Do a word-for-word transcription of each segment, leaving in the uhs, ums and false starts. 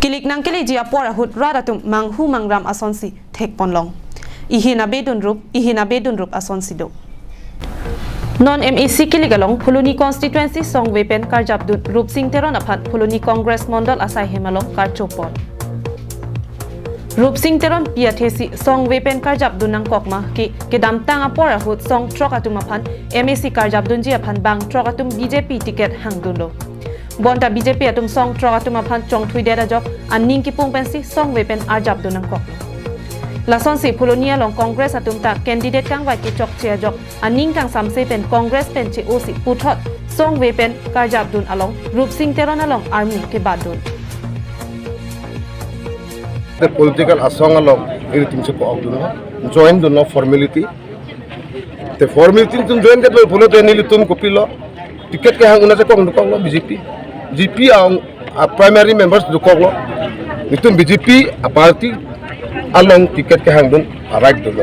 Kilik nangkeleji apor ahut rat atum manghu mangram asonsi thekponlong. Ihin abedun rup, ihin abedun rup asonsi do. Non M A C kilik along Phuloni constituency songve pen karjapdun Rupsing Teron aphan Phuloni Congress Mondol asai hem along karchopon. Rupsing Teron pi athesi songve pen karjapdun nangkok ma ke kedamtang apor ahut song throk atum aphan M A C karjapdunji aphan bang throk atum B J P ticket hangdunlo. Bonta B J P atum song throk atum aphan chongthuidet ajok aning kipung pensi songve pen arjapdun nangkoklo. Lasonsi Phuloni along Congress atum ta candidate kangvai kechokche ajok aning kangsamse pen Congress pen che-osi puthot songve pen karjapdun along Rupsing Teron along army kebatdun. The political asong along ilitum si ko-okdunlo, join dunlo formality. The formality tum join det pulote nelitum kopilo, ticket kehang un-e si kong dokoklo B J P. B J P ang a primary members dokoklo. Nelitum B J P a party along ticket kehangdun a right dunlo.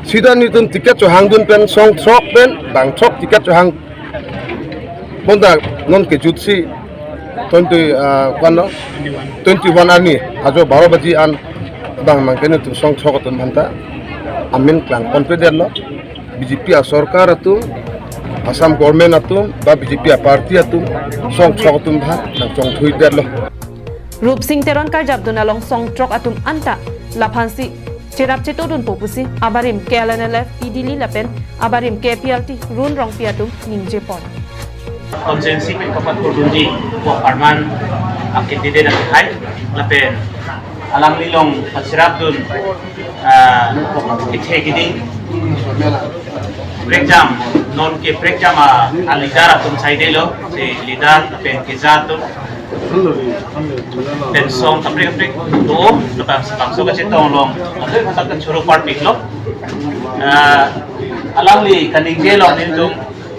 Sita nelitum ticket chohangdun pen song throk pen bang throk ticket chohang bonta non kejutsi twenty, ah, kwan no? Twenty-one arni ajo baro baji an bang mang ke nelitum song throk atum aphanta amen klangponpedetlo. B J P a sorkar atum, Assam government atum ba B J P a party atum song throk atum aphan nangchongthuidetlo. Rupsing Teron karjapdun along song throk atum anta laphansi cherap chetodunpo pusi abarim K L N L F P D L lapen abarim K P L T Run Rongpi atum ningjepon. Constituency pen kapathurdunji pu apharman a candidate atum hai lapen alangli along pacherapdun, ah, kethe keding prekjam, non ke prekjam a, a leader atum saidelo, si leader lapen keja atum pen song kaprek kaprek do, lapen bangso kachetong along, atoi khatak kachoro parpiklo. Ah, alangli kaningje along nelitum,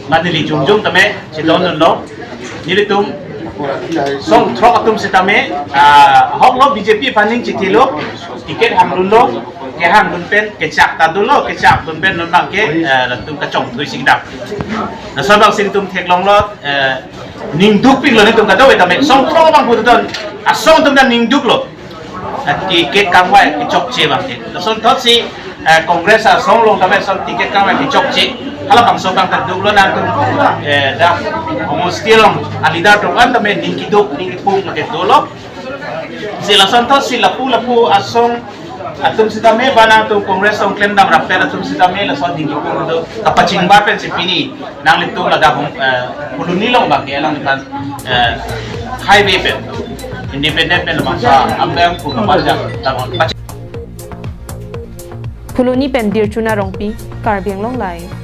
mane neli jongjong tame chetongdunlo. Nelitum song throk atum setame, ah, ahoklo B J P aphan ning chethelo, ticket hangdunlo, kehangdun pen kechak ta dunlo, kechakdun pen non bang ke, eh, latum kachongthui si kedam. Lason bangsi nelitum theklonglo, eh, ning dukpiklo nelitum kadokave tame, song throk abang puton, asong atum ta ning duklo. Ticket kangvai kechokche bang ke. Lason thotsi, eh, Congress asong along tame lason ticket kangvai kechokche. Halabangso abang ta duklo nangtum, eh, dak Homosti along a leader atum an tame ning keduk ning kepung ke dolo. Si lason thotsi lapu lapu asong atum setame ba nangtum Congress along klemdam rappet atum setame lason ning kepung do kapachingba pensi pini nanglitum ladak, eh, Phuloni along bang ke alangliphan, eh, highway pen, Independent pen labangso abang pun pajak tangpon. Phuloni pen Dirchuna Rongpi, Karbi Anglong Live.